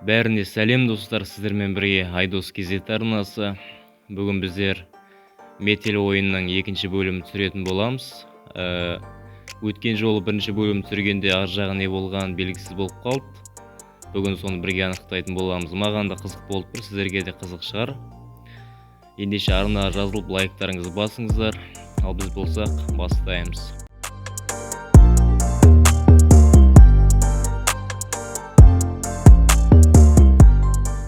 Бәріне сәлем, достар! Сіздермен бірге Айдос KZ арнасы. Бүгін біздер Метель ойынының екінші бөлімін түсіретін боламыз. Өткен жолы бірінші бөлім түсіргенде ар жағы не болғаны белгісіз болып қалды. Бүгін соны бірге анықтайтын боламыз. Маған да қызық болып тұр, сіздерге де қызық шығар. Ендеше арнаға жазылып, лайктарыңызды басыңыздар. Ал біз болсақ бастаймыз.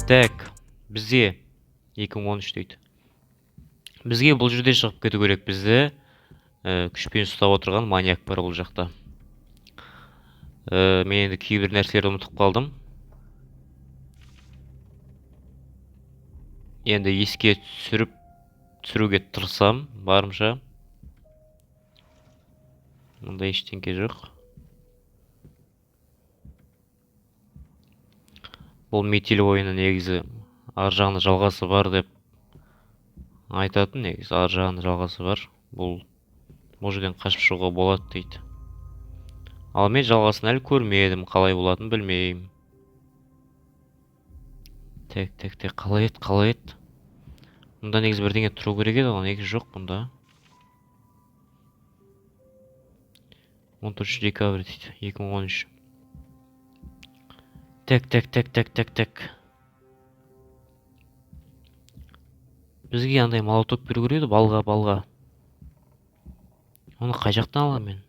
Так, бізде 2013 дейді. Бізге бұл жерде шығып кету керек. Бізді күшпен ұстап отырған маньяк бар бұл жақта. Мен енді кейбір нәрселерді ұмытып қалдым. Енді еске түсіруге тырысам барымша. Мұнда ештеңке жоқ. Бұл Метель ойыны негізі ар жағында жалғасы бар деп айтатын, негізі ар жағында жалғасы бар. Бұл жерден қашып шығуға болады дейді. Ал мен жалғасын әлі көрмедім, қалай болатынын білмеймін. Так, так, так, қалай еді, қалай еді? Мұнда негізі бірдеңе тұру керек еді ғой, негізі жоқ бұнда. 14 декабрь дейді, 2013. Так, так, так, так, так, так. Бізге андай молоток беру керек еді, балға, балға. Оны қай жақтан аламын мен?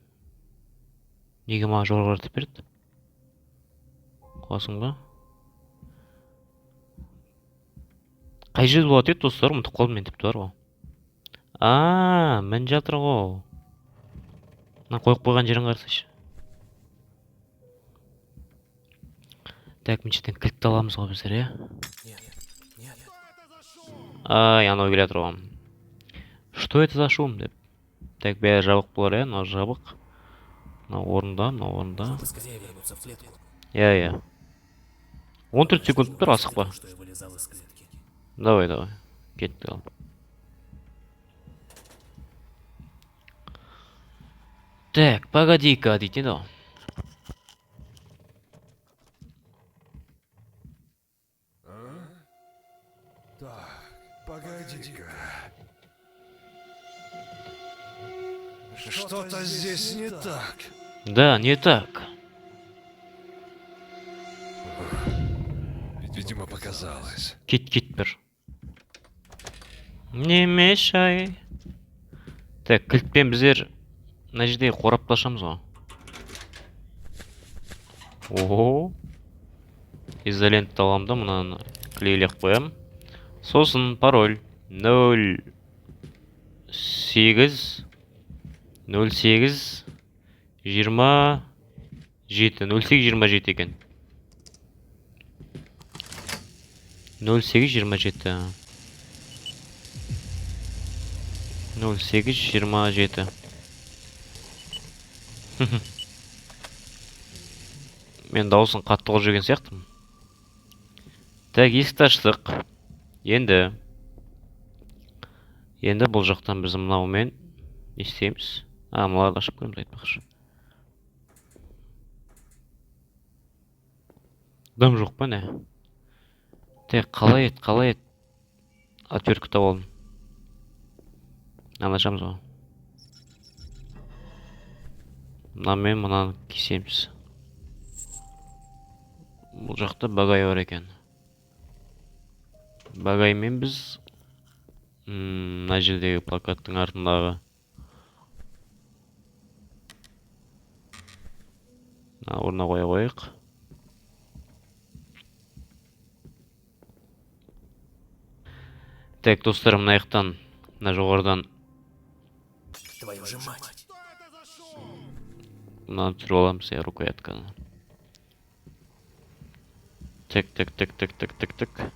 Неге маған жоғарылатып берді? Қуасың ба? Қай жерде болады еді, достар? Ұмытып қалдым мен тіпті бар ғой. А, мін жатыр ғой. Мына қойып қойған жерін қарасайшы. Так, мына жерден кілтті аламыз ғой біздер, иә? Ай, анау келе жатыр ғой. Что это за шум деп. Так, бәрі жабық болар, иә? Мынау жабық. Мынау орында, мынау орында. Иә, иә. 14 секунд тұр, асықпа. Давай, давай. Кеттік ал. Так, погоди-ка, дейтін еді ғой. Так, погоди-ка. Что-то здесь не так. Да, не так. Видимо, показалось. Кит, кит бір. Не мешай. Так, кілтпен біздер мына жердегі қорапты ашамыз ғой. Ого. Изолентті аламын да мынаны клейлеп қоямын. Сосын пароль нөл сегіз, нөл сегіз, жиырма жеті, нөл сегіз, жиырма жеті екен. Нөл сегіз, жиырма жеті. Нөл сегіз, жиырма жеті. Мен дауысын қатты қылып жүрген сияқтымын. Так, есікті аштық. Енді бұл жақтан біз мынаумен не істейміз? А, мыналарды ашып көреміз айтпақшы. Дым жоқ па не? Так, қалай еді, қалай еді? Отвертка тауып алдым. Мынаны ашамыз ғой. Мынамен мынаны кесеміз. Бұл жақта багай бар екен. Багаймен біз, мына жердегі плакаттың артындағы мына орнына қоя қояйық. Так, достар, мына жақтан, мына жоғарыдан Твою же мать. Мынаны түсіріп аламыз, иә, рукоятканы. Так, так, так, так, так, так, так.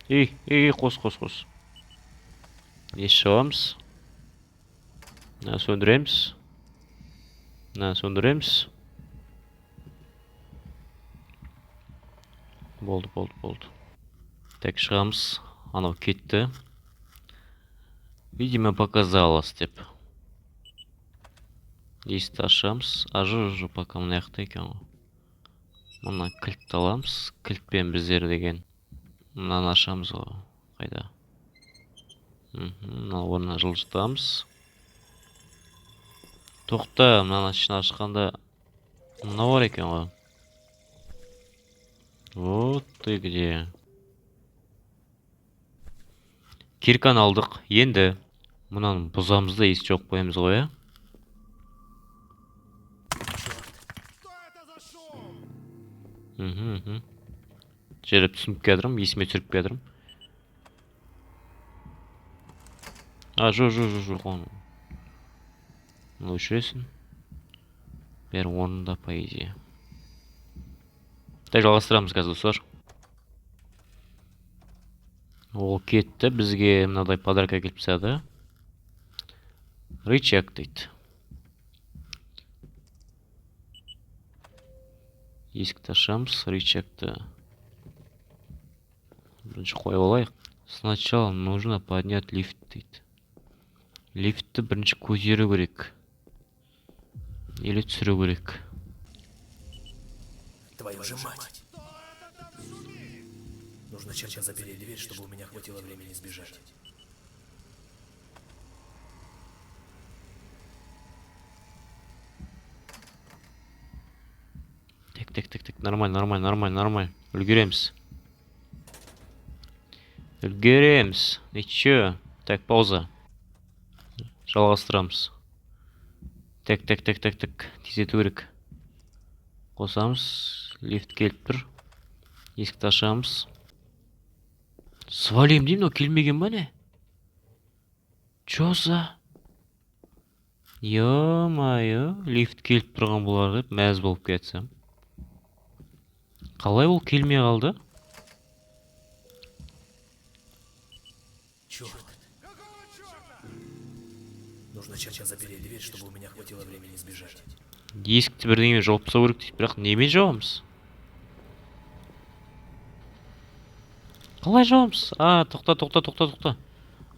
Ей, ей, қос, қос, қос. Ес жабамыз. Мына сөндіреміз. Мына сөндіреміз. Болды, болды, болды. Так, шығамыз. Анау кетті. Видимо, показалось деп. Есікті ашамыз. А, жоқ, жоқ, пока мына жақта екен ғой. Мына кілтті аламыз. Кілтпен біздер деген мынаны ашамыз ғой. Қайда? Мына орнына жылжытамыз. Тоқта, мынаны ішін ашқанда мынау бар екен ғой. Вот ты где. Кирканы алдық. Енді мынаны бұзамыз да ес жоқ қоямыз ғой, ә? Жеріп түсініп келатырмын, есіме түсіріп келатырмын. А, жоқ, жоқ, жоқ, жоқ, оны. Оны өшіресің. Бәрі орнында, по идее. Так, жалғастырамыз қазір, достар. Ол кетті, бізге мынадай подарок әкеліп тастады. Рычаг дейді. Есікті ашамыз, рычагты бірінші қойып алайық. Сначала нужно поднять лифт дейді. Лифтті бірінші көтеру керек. Или түсіру керек. Твою же мать! Нужно чем-то запереть дверь, чтобы у меня хватило времени сбежать. Так, так, так, так, нормально, нормально, нормально, нормально. Үлгереміз. Үлгереміз. Ничего. Так, пауза. Жалғастырамыз. Так, так, так, так, так. Тездету керек. Қосамыз. Лифт келіп тұр. Есікті ашамыз. Свалим деймін, ол келмеген ба не? Чё за? Ё-моё, лифт келіп тұрған болар деп мәз болып кетсем. Қалай ол келмей қалды? Черт. Нужно чем-то запереть дверь, чтобы у меня хватило времени сбежать. Есікті бірдеңемен жауып тастау керек дейді, бірақ немен жауамыз? Қалай жауамыз? А, тоқта, тоқта, тоқта, тоқта.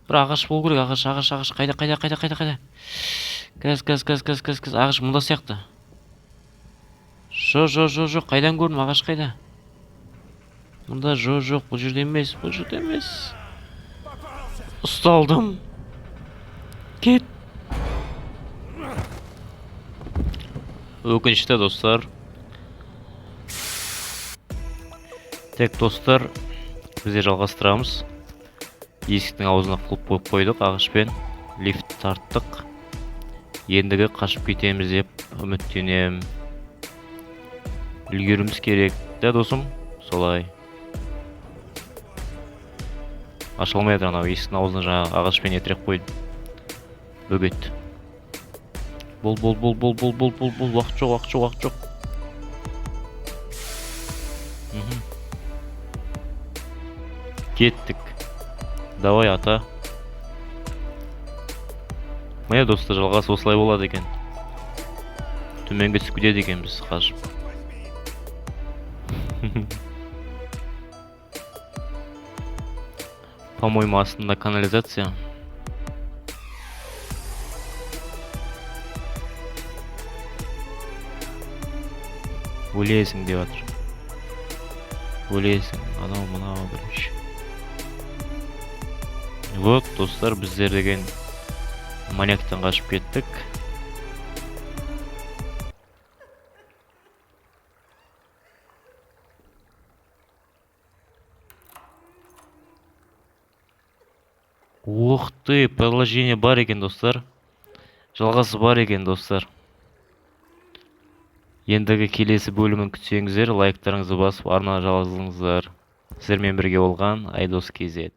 Бір ағаш болу керек, ағаш, ағаш, ағаш. Қайда, қайда, қайда, қайда, қайда? Қазір, қазір, қазір, қазір, қазір, қазір. Ағаш мұнда сияқты. Жо, жо, жо, жо, қайдан көрдім, ағаш қайда? Мұнда жо, жоқ, бұл жерде емес, бұл жерде емес. Ұсталдым. Кет. Өкінішті, достар. Так, достар, бізде жалғастырамыз. Есіктің аузына құлып қойып қойдық ағашпен. Лифт тарттық. Ендігі қашып кетеміз деп үміттенемін. Үлгеруіміз керек, да, досым? Солай. Аша алмай жатыр анау есіктің аузына жаңағы ағашпен етіреп қойдым. Бөгет. Бол, бол, бол, бол, бол, бол, бол, бол, уақыт жоқ, уақыт жоқ, уақыт жоқ. Кеттік. Давай, ата. Міне, достар, жалғас осылай болады екен. Төменге түсіп кетеді екенбіз қашып. По-моему, астында канализация. Өлесің деп жатыр. Өлесің, анау мынау, короче. Вот, достар, біздер деген маньяктан қашып кеттік. Ух ты, продолжение бар екен, достар. Жалғасы бар екен, достар. Ендігі келесі бөлімін күтсеңіздер, лайктарыңызды басып, арнаға жазылыңыздар. Сіздермен бірге болған Айдос KZ.